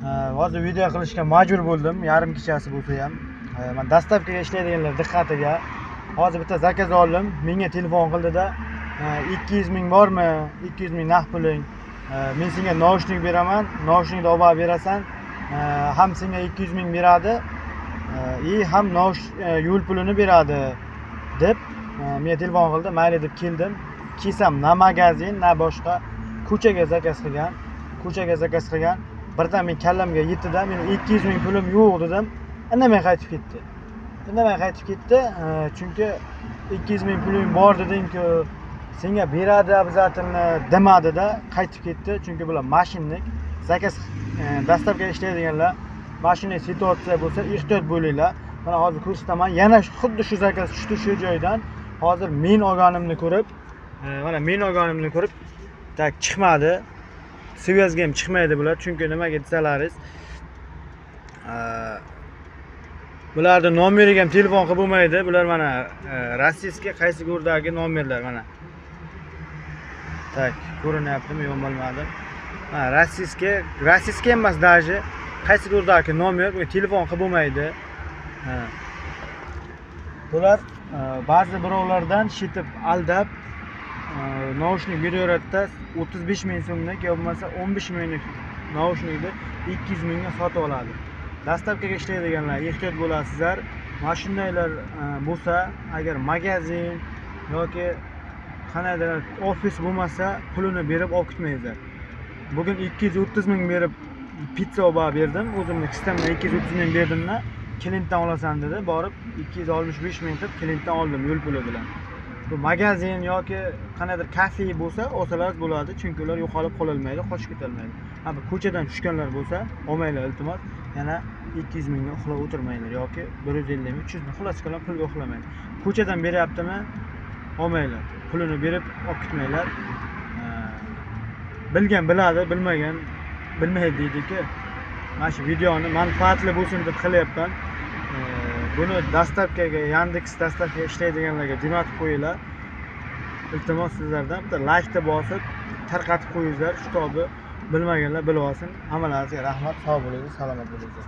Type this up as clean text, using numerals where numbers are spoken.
Hozir video qilishga majbur bo'ldim, yarim kechasi bo'lsa ham. Men доставка ga ishlaydiganlar diqqatiga. Hozir bitta zakaz oldim, menga telefon qildida, 200 ming bormi? 200 ming naqd puling. Men senga naushnik beraman, naushnikni olib berasan. Ham senga 200 ming beradi, ham yo'l pulini beradi deb menga telefon qildi. Mayli deb keldim. Kelsam na magazin, na boshqa, ko'chaga zakaz qilgan. Ko'chaga zakaz qilgan. Birdan men kallamga yetdi-da, meni 200 ming pulim yo'q dedim. Indamay qaytib ketdi. Indamay qaytib ketdi, chunki 200 ming puling bor deding-ku, senga beradi обязательно demadi-da, qaytib ketdi. Chunki bular mashinnik. Zakaz доставка ishlaydiganlar mashina situatsiya bo'lsa ehtiyot bo'linglar. Mana hozir ko'rsataman, yana xuddi shu zakaz tushdi shu joydan. Hozir men olganimni ko'rib, mana men olganimni ko'rib, tak chiqmadi. Связьga ham chiqmaydi bular, chunki nimaga desalaringiz, bularni nomeriga ham telefon qilib bo'lmaydi. Bular mana rossiyskiy qaysi gurdagi nomerlar mana. Tak, ko'rinyaptimi, yo'q bilmadim. Ha, rossiyskiy, rossiyskiy emas даже, qaysi gurdagi nomer, bunga telefon qilib bo'lmaydi. Ha. Bular ba'zi birovlardan shitib aldab naushnik beraveradida, 35 ming so'mlik yo bo'lmasa 15 minglik naushnikni 200 mingga sotib oladi. Доставка ga ishlaydiganlar ehtiyot bo'lasizlar. Mana shundaylar bo'lsa, agar magazin yoki qandaydir ofis bo'lmasa, pulini berib olib ketmaysizlar. Bugun 230 ming berib pitsa olib berdim, o'zimni kissamdan 230 ming berdimda, klientdan olasan dedi, borib 265 ming qilib klientdan oldim yo'l puli bilan. Bu magazin yoki qandaydir kafe bo'lsa, olsalar bo'ladi, chunki ular yo'qolib qololmaydi, qochib ketolmaydi. Ha, bu ko'chadan tushganlar bo'lsa, olmanglar iltimos. Yana 200 mingga uxlab o'tirmanglar yoki 150 ming, 300 ming, xullas kalom pulga uxlamanglar. Ko'chadan beryaptimi? Olmanglar. Pulini berib olib ketmanglar. Bilgan biladi, bilmagan bilmaydi deydi-ku. Mana shu videoni manfaatli bo'lsin deb qilyapman. Buni доставка ga, Yandex доставка ga ishlaydiganlarga jo'natib qo'yinglar. Iltimos sizlardan bitta laykni bosib, tarqatib qo'yinglar, shu tobi bilmaganlar bilib olsin. Hammalaringizga rahmat, sog' bo'linglar, salomat bo'linglar.